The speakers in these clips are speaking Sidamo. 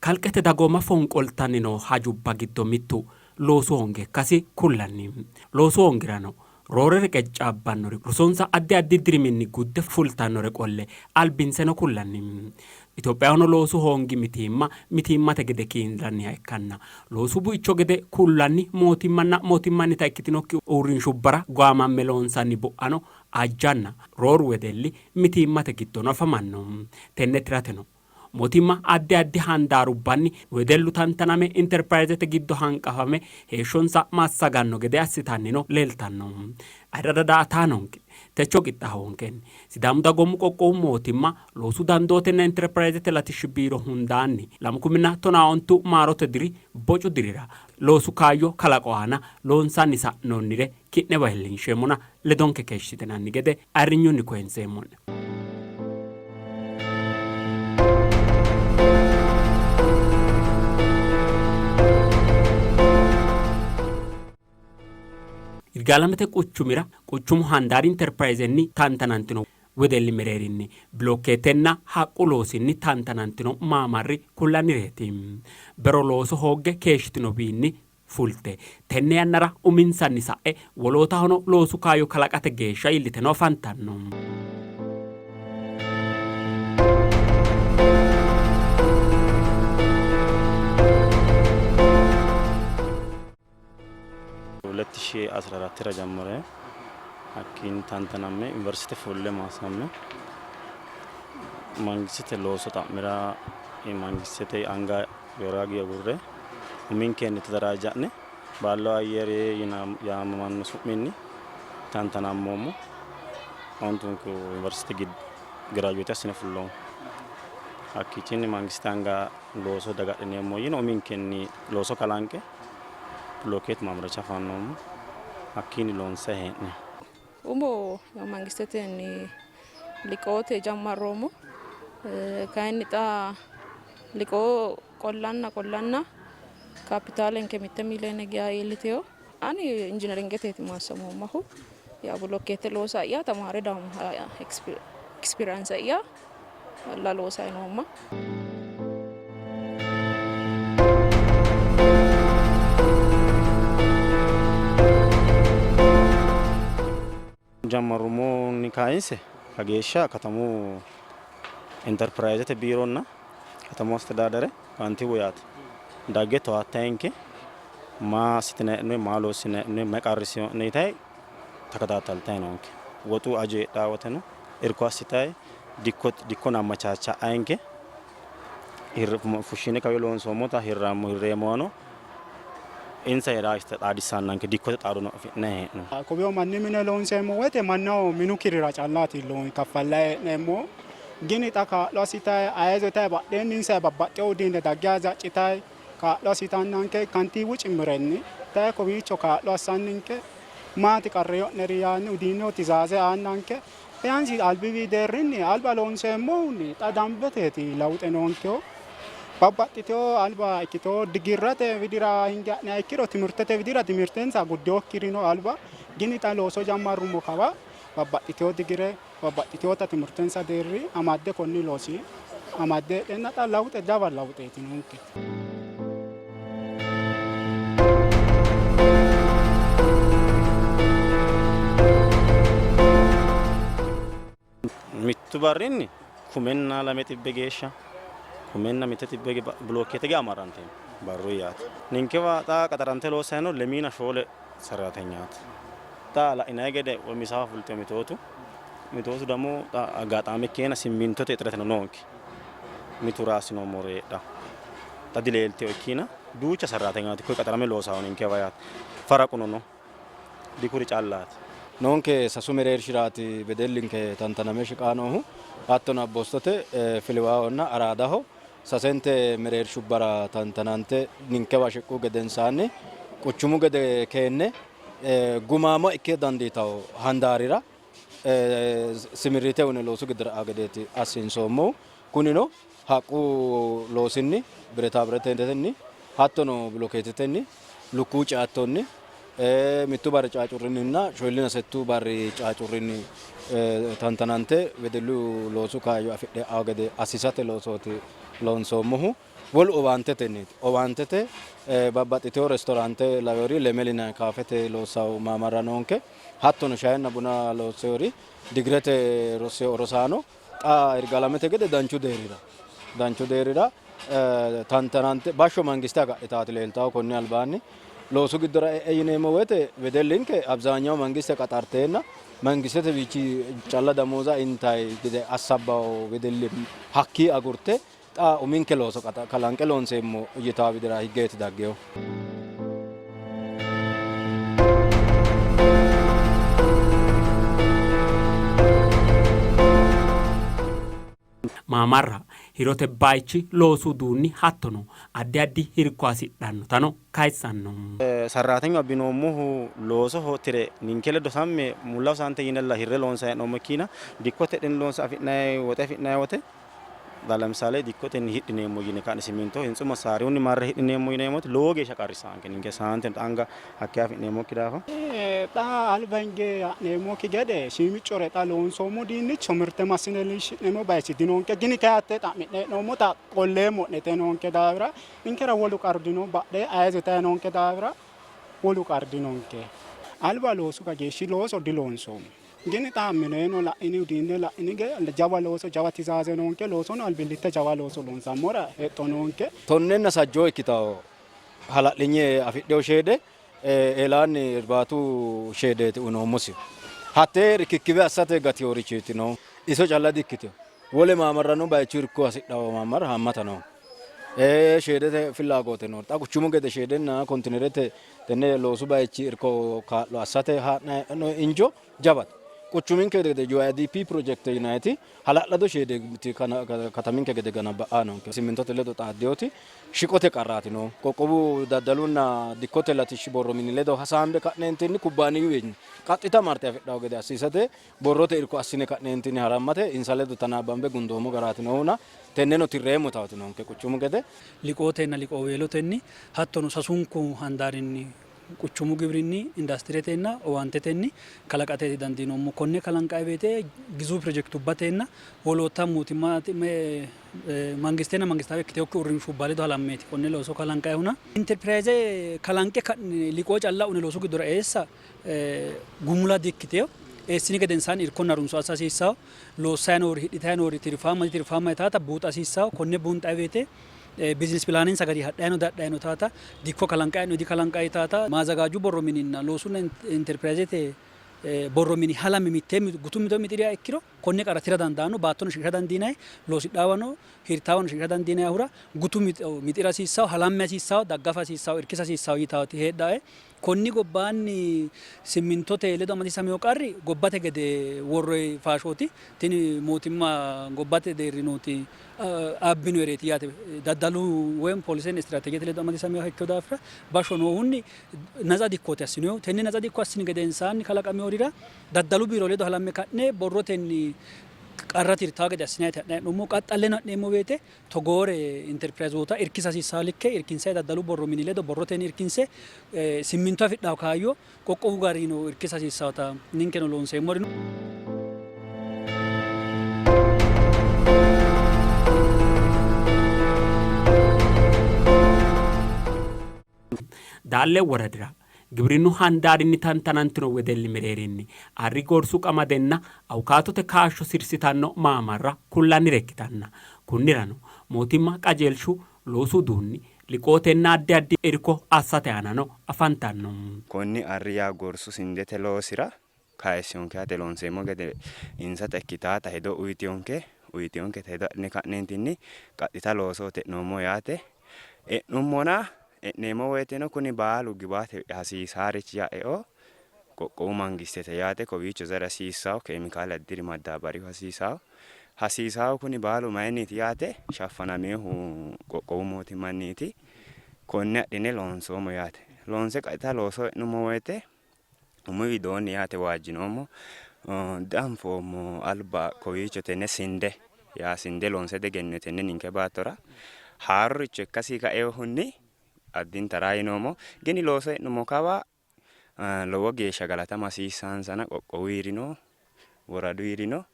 Kalqete dagooma fonqoltanni noo hajubba giddo mittu loosu hoonge ikkasi kullanni. Loosu hoongirano roore reqeccaabbannori rosonsa addi addi diriminni gudde fultannore qolle albinseno kullanni. Itophiyahono loosu hoongi mitiimma mitiimmate gede kiirranniha ikkanna loosu buicho gede kullanni mootimmanna mootimmannita ikkitinokki uurrinshubbara gaamamme loonsanni bu'ano ajjanna rooru wedelli mitiimmate giddono afamanno. Tenne tirateno mootimma addi addi handaarubbanni wedellu tantaname Interpirayzete giddo hanqafame heeshshonsa massaganno gede assitannino leeltanno. Ayirradda daa''ataanonke techo qixxaawonkenni Sidaamu Dagoomu Qoqqowu Mootimma Loosu Dandootenna Interpirayzete Latishshi Biiro hundaanni 2012 maarote diri bocu dirira loosu kaayyo kalaqo aana loonsanni sa'noonnire ki'newa iillinsheemmona ledonke keeshshitinanni gede ayirrinyunni koyinseemmo'ne. Yirgaalamete quchumira quchumu handaari interpirayzenni tantanantino wedelli mereerinni bilokkeetenna haqqu loosinni tantanantino maamarri kullannireeti. Bero looso hoogge keeshshitinowiinni fulte tenne yannara uminsanni sa'e wolootahono loosu kaayyo kalaqate geeshsha iilliteno afantanno. Huletti shii asira arattira jammare hakkiinni tantanamme yuniversite fulle maassamme mangistete looso xa'mira mangistete anga yoraagi agurre uminkenni tadaraaja'ne baallo ayyeri yaamamanno su'minni tantanammoommo. Ontunku yuniversite giraajuweete assine fulloommo. Hakkiichinni mangiste anga looso dagadhineemmo yine uminkenni looso kalanqe Bilookeet maamracha fannoommo. Hakkiinni loonsanni hee'noommo. Umo mangistetenni liqoote jammarroommo. Kayinni xa liqoo qollanna qollanna kaapitaalenke mitte miiliyoone geya iillitino. Ani injineeringeteeti maassamoommahu. Yaw bilokkeette loosa'ya tamaare dawummaha ekspiriyaanse'ya la loosayi noomma. Jammarrummohunni kayinse kageeshsha katamu Interpirayizete biironna katamu astedaadere kantiiwu yaate dagge towaattaenke maa assitinanni hee'noonni, maa loossinanni hee'noonni, mayi qarrisino'ne yitayi takataattaltayi noonke. Woxu ajo heedhaa woteno irko assitayi dikkono amachaacha''aenke fushshine kawiyo loonsoommota hirrammo hirreemmowano insa xaadissannanke dikkote xaadono afi'nanni hee'noommo. Kowiyo manni mine loonseemmo woyte mannaho minu kirira callaati kaffallanni hee'neemmohu. Gini xa kaa'lo assitayi ayezotayi badheenni insa babbaxxewo udiinne dagge hajaccitayi kaa'lo assitannanke kantiiwu cimmirenni daye kowiicho kaa'lo assanninke maati qarriyo'neri yaanni udiinneho tizaaze aannanke Biyaansi albiwi deerrinni alba loonseemmohunni xa dambeteeti lawuxe noonkehu. Babbaxxitewo alba ikkitewo digirrate widira hinge ha'niha ikkiro timirtete widira timirtensa guddinokkiri no alba. Gini xa looso jammarrummo kawa babbaxxitewo digire babbaxxitewota timirtensa deerri amadde konni loosi amadde heedheenna xa lawuxe jawa lawuxeeti noonke. Mittu barrinni kumenna lame xibbe geeshsha kumenna mitte xibbe bilookkeete geya amarranteemmo barru yaate. Ninkewa xa qaxarante loossanni no lemiina shoole serratenyaati. Xa la'inanni gede woy misawa fultino mitootu mitootu ደግሞ xa aggaxaame ikkeenna simmintote xireteno noonke. Mitu raasinoommori heedhanno. Xa dileeltino ikkiina duucha sarratenyaati koye qaxarame loosanno ninkewa yaate. Faraquno no. Dikuri callaati. Noonke sasu mereershiraati wedellinke tantaname shiqaa noohu. Hattono Abboostote, Filiwaahonna Araadaho sasente mereershubbara tantanante ninkewa shiqqu gedensaanni quchumu gede keenne gumaamo ikke dandiitanno handaarira simirriite uyine loosu giddora aa gedeeti assiinsoommohu. Kunino haqqu loosinni, biretabiretetenni hattono bilokeetetenni, lukkuwu ceattonni, mittu barri caacurrinninna shoyillina settu barri caacurrinni tantanante wedellu loosu kaayyo afidhe e'anno gede assisate loosooti loonsoommohu. Wolu owaantetenniiti. Owaantete babbaxxitewo restoraante lawewori Lemelina kaafete loossawo maamarra noonke. Hattono shaenna buna loossewori digirete rosaano xa Irgaalamete gede danchu deerrira danchu deerrira tantanante bashsho mangiste agadhitaati leeltawo konni albaanni loosu giddora e'e yineemmo woyte wedellinke abzaanyaw mangiste qaxarteenna mangistete wiichi calla damooza intay gede assabbawo wedelli hakkii agurte xa uminke looso kalanqe loonseemmo yitaa widira higgeeti daggewo. Maamarra hirote baychi loosu uduunni hattono addi addi irko hasidhannotano kayissanno. Sarraatenyu abbinoommohu loosoho tire ninke ledo samme mulla saante yinella hirre loonsanni hee'noommo ikkiina dikkote hidhine loonse afi'nanni woxe afi'nanni wote ለምሳሌ dikkotenni hidhineemmo yine ka'ne siminto hintsu massaariyunni marre hidhineemmo yineemmoti lowo geeshsha qarrissaanke ninke saante anga hakkee afi'neemmokki daafo. Xa alba hinge ha'neemmokki gede shiimicore xa loonsoommo diinnicho mirte massine liishshi'neemmo bayichi dinonke. Gini kayi hatte xa'mi'ne hee'noommota qolleemmo'ne yite noonke daafira ninkera wolu qarru dino. Badhee ayizo yitayi noonke daafira wolu qarru dinonke. Alba loosu kageeshshi looso diloonsoommo. Gini xa mineno la'ini udiinne la'ini jawa looso jawa tizaaze noonke loosono albillitte jawa looso loonsammora hexxo noonke. Tonnenna sajjoo ikkitawo hala'linye afidhino sheede eelaanni irbaatu sheedeeti uyinoommosihu. Hattee rikikkibe assate gatinorichooti noohu. Iso calla di''ikkitino. Wole maamarrano bayichu irko hasidhanno maamarra haammata no. Sheedete fillaagote no. Xa quchumu gede sheedenna kontiinerete tenne loosu bayichi irko kaa'lo assate haa'nanni injo jawate. Quchuminke gede UIDP pirojekte yinanniti hala'lado sheede kataminke gede ganabba'aa noonke. Simintote ledo xaaddinoti shiqote qarraati noohu. Qoqqowu daddalunna dikkote latishshi borro mini ledo hasaambe ka'neentinni kubbaaniyuwiinni qaxxita marte afidhanno gede assiisate borrote irko assine ka'neentinni harammate insa ledo tanaabbambe gundoommo garaati noohuna tenneno tirreemmo taati noonke quchumu gede. Liqootenna liqooweelotenni hattono sasunku handaarinni quchumu gibrinni, industiretenna owaantetenni kalaqate dandiinoommo. Konne kalanqanni woyte gizuuf pirojekitubbatenna wolootta mootimmate mangistenna mangistaawe ikkitinokki uurrinshubba ledo halammeeti konne looso kalanqanihuna. Interpirayze kalanqe ka'ne liqoo calla uyine loosu giddora eessa gumula dikkitino. Eessini gedensaanni irkonna harunso assa hasiissanno. Loossayi noori, hidhitayi noori tirfaamma ditirfaamma yitaata buuxa hasiissanno. Konne buunxayi woyte bizinesi pilaanensa gari hadhayi no dihadhayi no yitaata, dikko kalanqayi no dikalanqayi yitaata, maazagaaju borro mininna loosunna interpirayzete borro mini halame mitteenni gutu mixo mixiriha ikkiro konne qarra tira dandaanno. Baattono shiqisha dandiinanni, loosidhaawano hirtaawano shiqisha dandiinannihura gutu mixo mixira hasiissanno, halamme hasiissanno, daggafa hasiissanno, irkisa hasiissanno yitaati heedhae. Konni gobbaanni simmintote ledo amadisiisamino qarri gobbate gede worroyi faashooti. Tini mootimma gobbate deerri nooti abbinoereeti yaate. Daddalu woyim poolisenna istiraateejete ledo amadisiisaminoha ikkino daafira bashsho noohunni natsa dikkooti assinoyihu. Tenne natsa dikko assini gedensaanni kalaqaminorira daddalu biiro ledo halamme ka'ne borrotenni qarra tirtawo gede assinanniiti ha'nanni hee'noommohu. Qaxxalleno ha'neemmo woyte togoore interpirayzoota irkisa hasiissanno likke irkinse daddalu borro mini ledo borrotenni irkinse simminto afidhanno kaayyo qoqqowu garino irkisa hasiissannota ninkeno loonseemmori no. Daalle woradira gibrinnu handaarinni tantanantino wedelli mereerinni arri gorsu qamadenna awukaatote kaashsho sirsitanno maamarra kullannire ikkitanna kunnirano mootimma qajeelshu, loosu uduunni, liqootenna addi addi irko assate aanano afantanno. Konni arri yaa gorsu sindete loosira kayissinonke yaate loonseemmo gede insata ikkitaata hedo uyitinonke, uyitinonketa hedo adhine ka'neentinni qaxxita loosoho e'noommo yaate. E'nummona e'neemmo woyteno kuni baalu giwaate hasiisaarichi yaa eo qoqqowu mangistete yaate. Kowiicho zare hasiissawo, kemikaale addiri maddaabarihu hasiisawo. Hasiisawo kuni baalu mayinniiti yaate shaffanaminohu qoqqowu mootimmanniiti. Konne adhine loonsoommo yaate. Loonse qaxxita loosoho e'nummo woyte Umi widoonni yaate waajjinoommo, dianfoommo alba kowiicho tenne sinde yaa sinde loonse diegennino tenne ninke baattora haaroricho ikkasi kainohunni addinta raa yinoommo. Gini looso e'nummo kawa lowo geeshsha galatama hasiissaansana qoqqowuyirino woraduyirino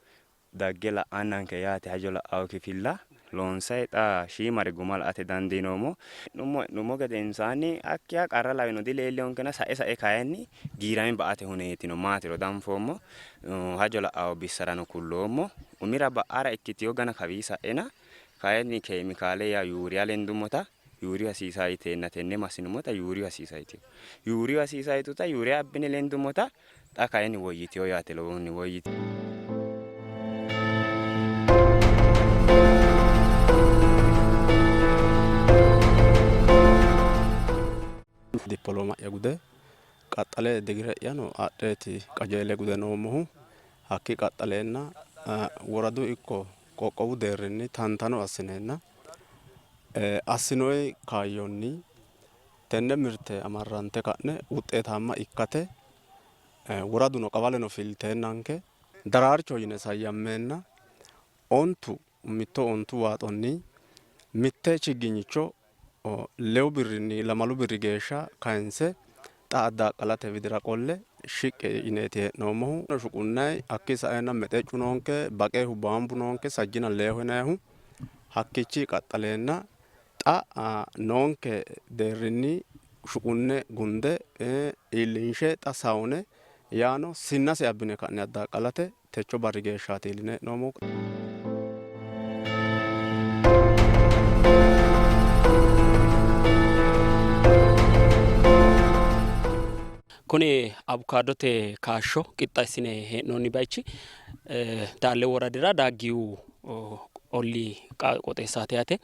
dagge la'annanke yaate hajo la'awo kifilla Loonsayi xa shiimare guma la''ate dandiinoommo. E'nummo e'nummo gedensaanni hakkeya qarra lawino dileellinonkena sae sae kayinni giirame ba''ate huneetino maatiro danfoommo. Hajo la'awo bissarano kulloommo. Umira ba''ara ikkitino gana kawii sa'ena kayinni keemikaale yaa yuuriya lendummota yuuriyu hasiisaa yiteenna tenne massinummota yuuriyu hasiisa yitino. Yuuriyu hasiisa yituta yuuriya abbine lendummota xa kayinni woyyitino yaate lowohunni woyyitino. Dippolooma'ya gude qaxxale digire'yano adheeti qajeele gude noommohu. Hakkii qaxxaleenna woradu ikko qoqqowu deerrinni tantano assineenna assinoyi kaayyonni tenne mirte amarrante ka'ne wuxxeetaamma ikkate woraduno qawaleno filteennanke daraarcho yine sayyammeenna ontu mitto ontu waaxonni mitte chigginyicho lewu birrinni lamalu birri geeshsha kayinse xa addaaqqalate widira qolle shiqqi yineeti hee'noommohu. Shuqunnayi hakkii saeenna mexeccu noonke, baqehu baambu noonke, sajjina leeho yinannihu hakkiichi qaxxaleenna xa noonke deerrinni shuqunne gunde iillinshe xa sawune yaano sinnase abbine ka'ne addaaqqalate techo barri geeshshaati iilline hee'noommohu. Kuni awukaadote kaashsho qixxeessine hee'noonni bayichi Daalle woradira Daaggiyu ollii qooxeessaati yaate.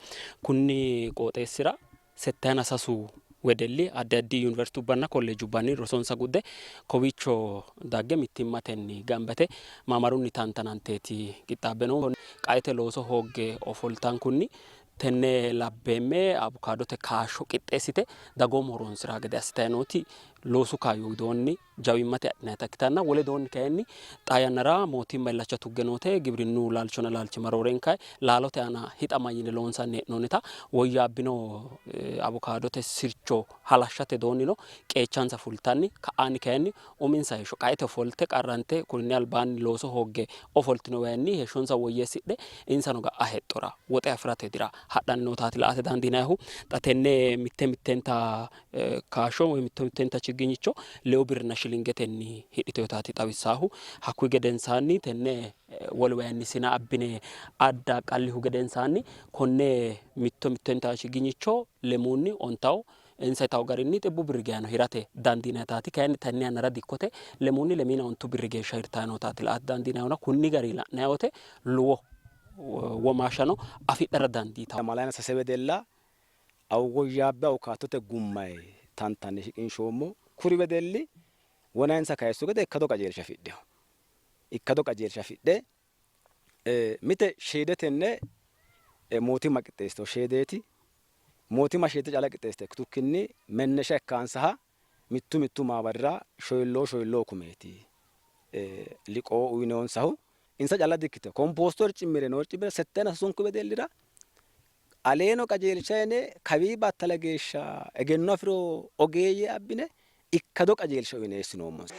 Kunni qooxeessira Settayina sasu wedelli addi addi yuniversitubbanna kolleejubbanni rosonsa gudde kowiicho dagge mittimmatenni gamba yite maamarunni tantananteeti qixxaabbe noohu. Qaete looso hoogge ofoltankunni tenne labbeemme abukaadote kaashsho qixxeessite dagoomu horonsi'ranno gede assitanni nooti loosu kaayyo widoonni jawimmate adhinannita ikkitanna wole widoonni kayinni xaa yannara mootimma illacha tugge noote gibrinnu laalchonna laalchimma roorenkanni laalote aana hixamanyine loonsanni hee'noonnita woyyaabbino Abukaadote sircho halashshate widoonnino qeechansa fultanni ka'aanni kayinni uminsa heeshsho qaete ofolte qarrante kunni albaanni looso hoogge ofoltinowayiinni heeshshonsa woyyeessidhe insano ga'a hexxora woxe afi'rate dira hadhanni nootaati la''ate dandiinannihu. Xa tenne mitte mittenta kaashsho woy mitte mittenta chigginyicho lewu birrinna shilingetenni hidhitinotaati xawissaahu. Hakkuyi gedensaanni tenne wolu wayinni sina abbine adda qallihu gedensaanni konne mitto mittenta chigginyicho lemuunni ontawo insa yitawo garinni xibbu birri geano hirate dandiinayitaati. Kayinni tenne yannara dikkote lemuunni lemiina ontu birri geeshsha hirtayi nootaati la''ate dandiinayihuna kunni gari la'nayi wote lowo womaashshano afidhara dandiitanno. Lamalayina sase wedella Woyyaabbe awukaatote gummayi tantanne shiqinshoommo. Kuri wedelli wonansa kayissu gede ikkado qajeelsha afidhino. Ikkado qajeelsha afidhe mite sheedetenne mootimma qixxeessitino sheedeeti. Mootimma sheede calla qixxeessite ikkitukkinni mennesha ikkaansaha mittu mittu maabarira shoyilloo shoyilloo kumeeti liqoo uyinoonsahu. Insa calla dikkitino. Kompoosto ircimmire no ircimmire settenna sasunku wedellira Aleeno qajeelsha yine kawii battala geeshsha egenno afi'rino ogeeyye abbine ikkado qajeelsha uyine eessinoommonsa.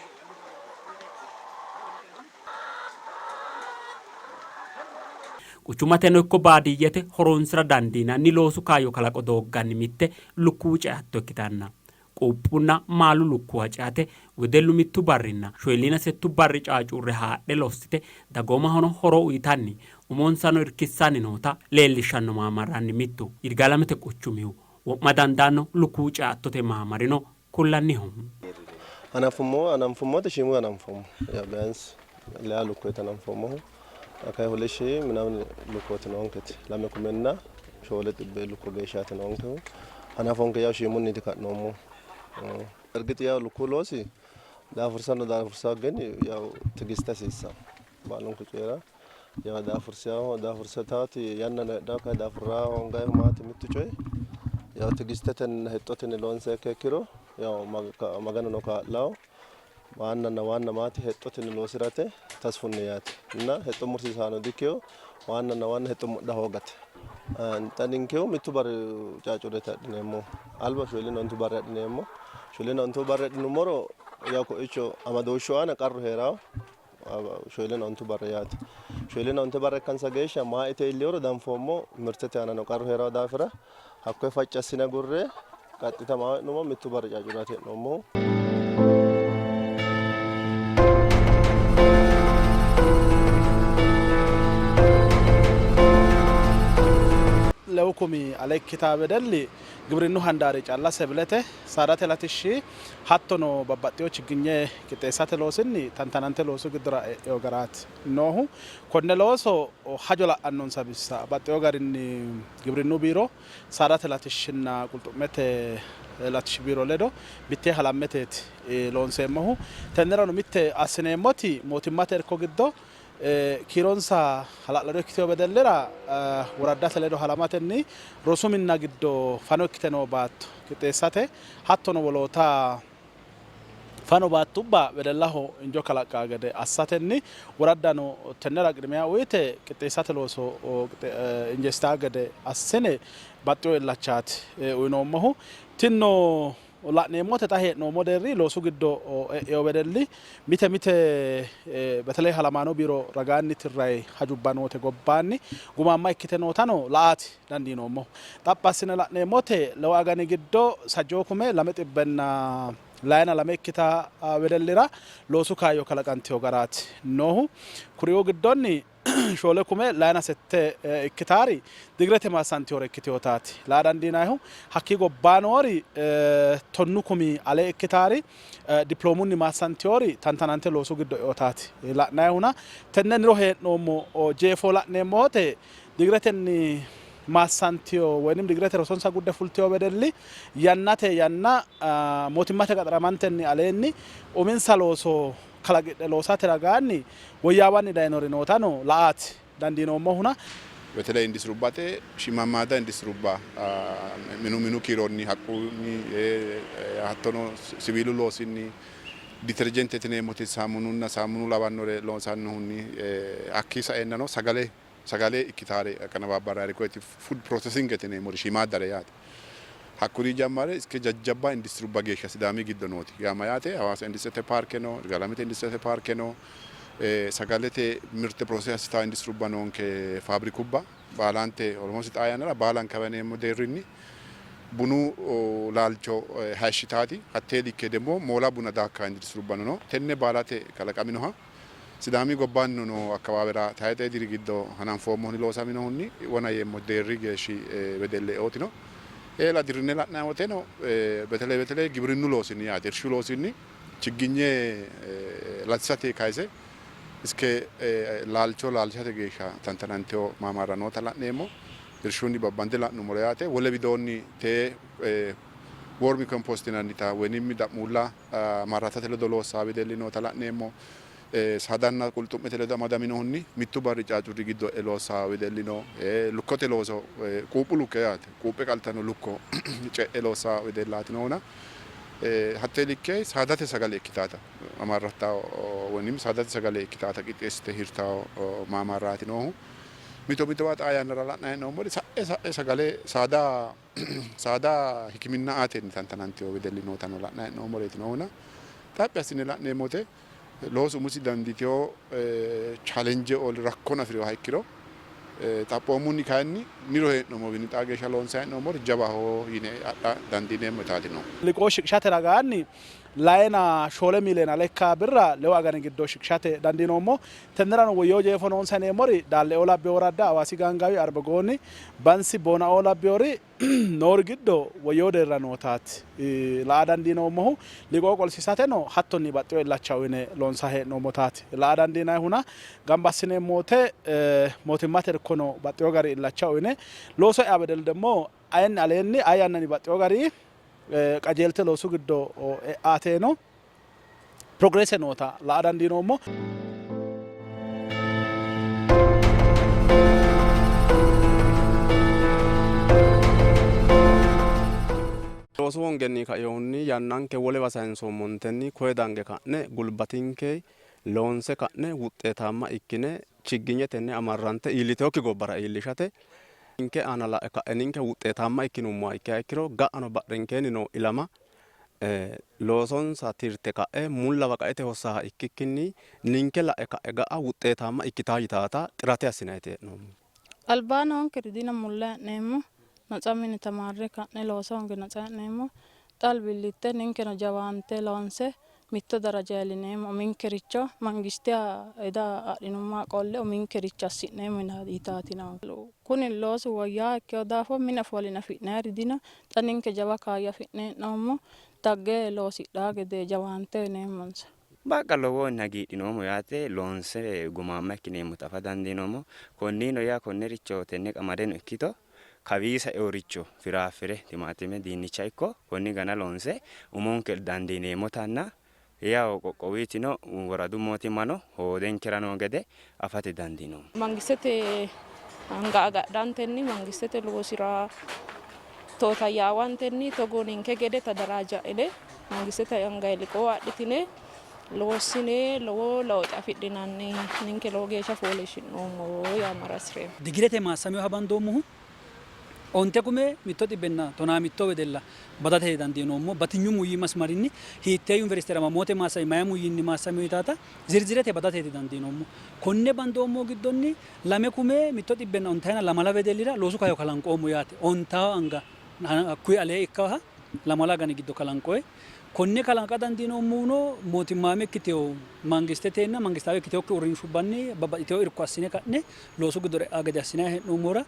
Quchumateno ikko baadiyyete horoonsi'ra dandiinanni loosu kaayyo kalaqo doogganni mitte lukkuwu ceatto ikkitanna, Quuphunna maalu lukkuwa ceate wedellu mittu barrinna shoyilliina settu barri caacuurre haadhe lossite dagoomahono horo uytanni umonsano irkissanni noota leellishshanno maamarranni mittu Yirgaalamete quchumihu wo'ma dandaanno lukkuwu ceattote maamarino kullanniho. Hanafummo hananfummote shiimuyi hananfoommo yaw biyansi leya lukkuweeti hananfoommohu xa kayi hule shii minamini lukkuwooti noonketi lame kumenna shoole xibbe lukkuwa geeshshaati noonkehu. Hanafonke yaw shiimunniiti ka'noommohu. Ergix yaw lukkuwu loosi daafursanno daafursawo gin yaw tigiste hasiissanno baalunku coyira yaw daafursiyaho daafursitaati yannano heedhawo kayi daafurra hoongayihu maati mittu coyi yaw tigistetenna hexxotenni loonsiha ikkiha ikkiro yaw maganuno kaa'lawo waannanna waanna maati hexxotenni loosi'rate tasfunni yaate inna hexxo mursiisaano dikkino waannanna waanna hexxo mudha hoogate. Xa ninkehu mittu barri caacurreeti adhineemmohu. Alba shoolina ontu barri adhineemmo. Shoolina ontu barri adhinummoro yaw ko'icho amadooshshu aana qarru hee'rawo. Shoolena ontu barra yaate. Shoolena onte barra ikkansa geeshsha maa ite iilleworo danfoommo. Mirtete aanano qarru hee'rawo daafira hakkoye facci assine agurre qaxxita maa hee'noommo mittu barri caacurraati hee'noommohu. Lewu kumi ale ikkitaa wedelli gibrinnu handaari calla sebilete, saadate latishshi hattono babbaxxino chigginye qixxeessate loosinni tantanante loosu giddora e'ino garaati noohu. Konne looso hajo la'annonsa bissa baxxino garinni gibrinnu biiro, saadate latishshinna qulxu'mete latishshi biiro ledo mittee halammeteeti loonseemmohu. Tennerano mitte assineemmoti mootimmate irko giddo Kiironsa hala'lado ikkitino wedellira woraddate ledo halamatenni rosu minna giddo fano ikkite noo baatto qixxeessate hattono woloota fano baattubba wedellaho injo kalaqqanno gede assatenni woraddano tennera qidimiya uyte qixxeessate looso injeessitanno gede assine baxxino illachaati uynoommohu. Tinino La'neemmote xa hee'noommo deerri loosu giddo e'ino wedelli mite mite beteley halamaano biiro ragaanni tirranni hajubba noote gobbaanni gumaamma ikkite nootano la''aati dandiinoommohu. Xaphi assine la'neemmote lewu agani giddo sajjoo kume lame xibbenna layina lame ikkitanno wedellira loosu kaayyo kalaqantino garaati noohu. Kuriuu giddonni shoole kume layina sette ikkitaari digirete maassantinore ikkitinotaati laa dandiinannihu. Hakkii gobbaa noori 90 kumi ale ikkitaari dippiloomunni maassantinori tantanante loosu giddo e'inotaati la'nannihuna. Tenne niro hee'noommo jeefo la'neemmo wote digiretenni maassantino woynim digirete rosonsa gudde fultino wedelli yannate yanna mootimmate qaxaramantenni aleenni uminsa looso kalaqidhe loosate ragaanni woyyaawanni daynori nootano la''aati dandiinoommohuna. Beteley Industirubbate shiimammaadda industirubba minu minu kiironni haqqunni hattono siwiilu loosinni diterjentete yineemmoti saamununna saamunu lawannore loonsannohunni hakkii saeennano sagale sagale ikkitaare aqanabaabbarraare koyeti food processingete yineemmori shiimaaddare yaate. Hakkuri jammare iske jajjabba industirubba geeshsha Sidaami giddo nooti. Yaa mayaate Hawaasa industirete paarke no, Yirgaalamete industirete paarke no, sagalete mirte process assitaa industirubba noonke faabrikubba baalante almost xaa yannara baalankawa yineemmo deerrinni bunu laalcho hayishshitaati. Hattee likke demmo moola buna daakkaa industirubbano no. Tenne baalate kalaqaminoha Sidaami gobbaannino noo akkawaawera tayxe diri giddo hananfoommohunni loosaminohunni wona yeemmo deerri geeshshi wedelle eotino. Eela dirrine la'nanni woteno beteley beteley gibrinnu loosinni yaate irshu loosinni chigginye latisate kayise iske laalcho laalchate geeshsha tantanantino maamarra noota la'neemmo. Irshunni babbande la'nummoro yaate. Wole widoonni tee wormi compost yinannita woyinimmi da'muulla marratate ledo loossaa wedelli noota la'neemmo. Saadanna qulxu'mete ledo amadaminohunni mittu barri caacurri giddo e'e loossaa wedelli no. Lukkote looso quuphu lukke yaate. Quuphe qaltanno lukko ce'e loossaa wedellaati noona. Hatte likke saadate sagale ikkitaata amarratta woynim saadate sagale ikkitaata qixxeessite hirtawo maamarraati noohu. Mito mitowa xaa yannara la'nanni hee'noommori sa'e sa'e sagale saada saada hikiminna aatenni tantanantino wedelli nootano la'nanni hee'noommoreeti noohuna xaphi assine la'neemmo wote loosu umisi dandiitino challenge or rakkona afi'rinoha ikkiro xaphoomunni kayinni niro hee'noommowiinni xaa geeshsha loonsanni hee'noommori jawaho yine adha dandiineemmo yitaati noohu. Liqoo shiqishate ragaanni Layina shoole miiliyoone ale ikkanno birra lewu agani giddo shiqishate dandiinoommo. Tennerano woyyino jeefo noonsa yineemmori Daalleoo labbino woradda, Hawaasi Gaangaawi, Arbegooni, Bansi, Boonaoo labbinori noori giddo woyyino deerra nootaati la''a dandiinoommohu. Liqoo qolsiisateno hattonni baxxino illacha uyine loonsanni hee'noommotaati la''a dandiinannihuna. Gamba assineemmo wote mootimmate irkono baxxino gari illacha uyine looso e'a wedelli demmo ayenni aleenni aye yannanni baxxino gari qajeelte loosu giddo e'ateno progrese noota la''a dandiinoommo. Loosu hoongenni kainohunni yannanke wolewa sayinsoommontenni koye dange ka'ne gulbatinke loonse ka'ne wuxxeetaamma ikkine chigginyetenni amarrante iillitinokki gobbara iillishate Ninke aana la'e ka'e ninke wuxxeetaamma ikkinummoha ikkiha ikkiro ga'ano badhenkeenni noo ilama Loosonsa tirte ka'e mullawa qaete hossaaha ikkikkinni ninke la'e ka'e ga'a wuxxeetaamma ikkitaa yitaata xirate assinayiti hee'noommo. Albaa noonkeri dino mulla hee'neemmo. Natsa mine tamaarre ka'ne looso hoonge natsa hee'neemmo. Xa albillitte ninkeno jawaante loonse mitto daraja iillineemmo. Uminkericho mangisteha eda adhinummoha qolle uminkericho assi'neemmo yitaati noonke. Kuni loosu woyyaawa ikkino daafo mine ofolline afi'nayiri dino. Xa ninke jawa kaayyo afi'ne hee'noommo. Dagge loosidhaa gede jawaante uyineemmonsa. Baqqa lowohunni hagiidhinoommo yaate, loonse gumaamma ikkineemmota afa dandiinoommo. Konnino yaa konnericho tenne qamadeno ikkito kawii sainoricho firaaffire, timaatime, diinnicha ikko konni gana loonse umonke dandiineemmotanna yawo qoqqowuytino woradu mootimmano hoodenkera noo gede afate dandiinoommo. Mangistete anga agadhantenni mangistete loosira tootayyaawantenni togo ninke gede tadaraaja'ine mangistete anga liqoo adhitine loossine lowo lewuxe afidhinanni ninke lowo geeshsha fooliishshi'noommo yaamara hasi'reemmo. Digirete maassaminoha bandoommohu onte kume mitto xibbenna tonaa mitto wedella badate dandiinoommo. Batinyu muyyi masmarinni hiittee yuniversitera mamoote maassami, mayi muyyinni maassamino yitaata zirzirete badate didandiinoommo. Konne bandoommo giddonni lame kume mitto xibbenna ontayina lamala wedellira loosu kaayyo kalanqoommo yaate. Ontaa anga hakkuyi alee ikkaha lamala agani giddo kalanqoye. Konne kalaqa dandiinoommohuno mootimmaame ikkitewo mangistetenna mangistaawe ikkitewokki uurrinshubbanni babbaxxitewo irko assine ka'ne loosu giddora e'a gede assinanni hee'noommohura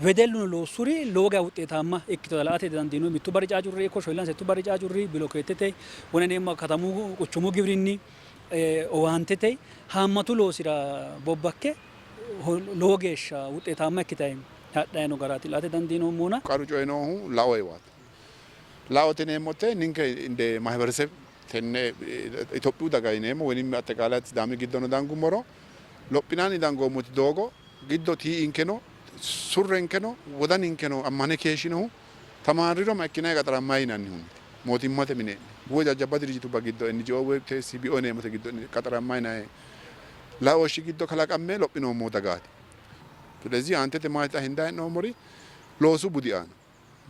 wedelluno loossuri lowo geya wuxxeetaamma ikkitota la''ate didandiinoonni. Mittu barri caacurri ikko shoyillan settu barri caacurri bilokeettete wona yineemmo katamu quchumu giwirinni owaantete haammatu loosira bobbakke lowo geeshsha wuxxeetaamma ikkitayi hadhayi no garaati la''ate dandiinoommohuna. Qaru coyi noohu laoewaati. Laote yineemmote ninke inde mahibereseb tenne Itophiyu daga yineemmo woyim axeqaalay Sidaami giddono dangummoro lophinanni dangoommoti doogo giddo tii''inkeno surrenkeno wodaninkeno ammane keeshshinohu tamaarriro ma ikkinanni qaxarammayi yinannihunni mootimmate mine woy jajjabba dirijjitubba giddo NGO woy CBO yineemmote giddo qaxarammayi yinanni laooshshi giddo kalaqamme lophinoommo dagaati. Silezih aantete maati xa hendayi hee'noommori loosu budi aana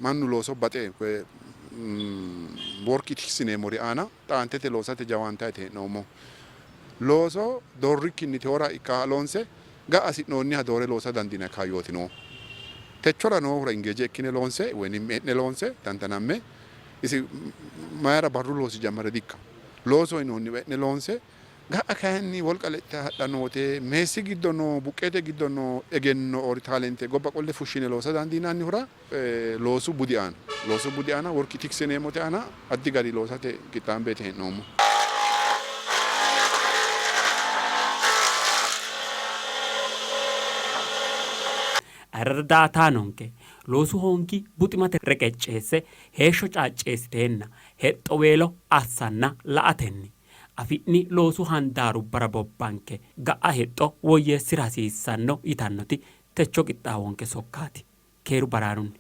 mannu looso baxe koye work ethics yineemmori aana xa aantete loosate jawaantayti hee'noommohu. Looso doorrikkinni teora ikka loonse ga'a hasi'noonniha doore loosa dandiinanni kaayyooti noohu. Techora noohura engage ikkine loonse woynim e'ne loonse tantanamme isi mayra barru loosi jammare dikkanno. Looso yinoonniwa e'ne loonse Ga'a kayinni wolqa lexxite hadhanno wote meessi giddo noo buqqeete giddo noo egenno or taalente gobba qolle fushshine loosa dandiinannihura loosu budi aana loosu budi aana work ethics yineemmote aana addi gari loosate qixxaambeeti hee'noommo. Ayirrado daaataanonke, loosu hoongi buximate reqecceesse heeshsho caacceessiteenna hexxoweelo assanna la''atenni afi'ni loosu handaarubbara bobbanke ga'a hexxo woyyeessi'ra hasiissanno yitannoti techo qixxaawonke sokkaati. Keeru baraarunni.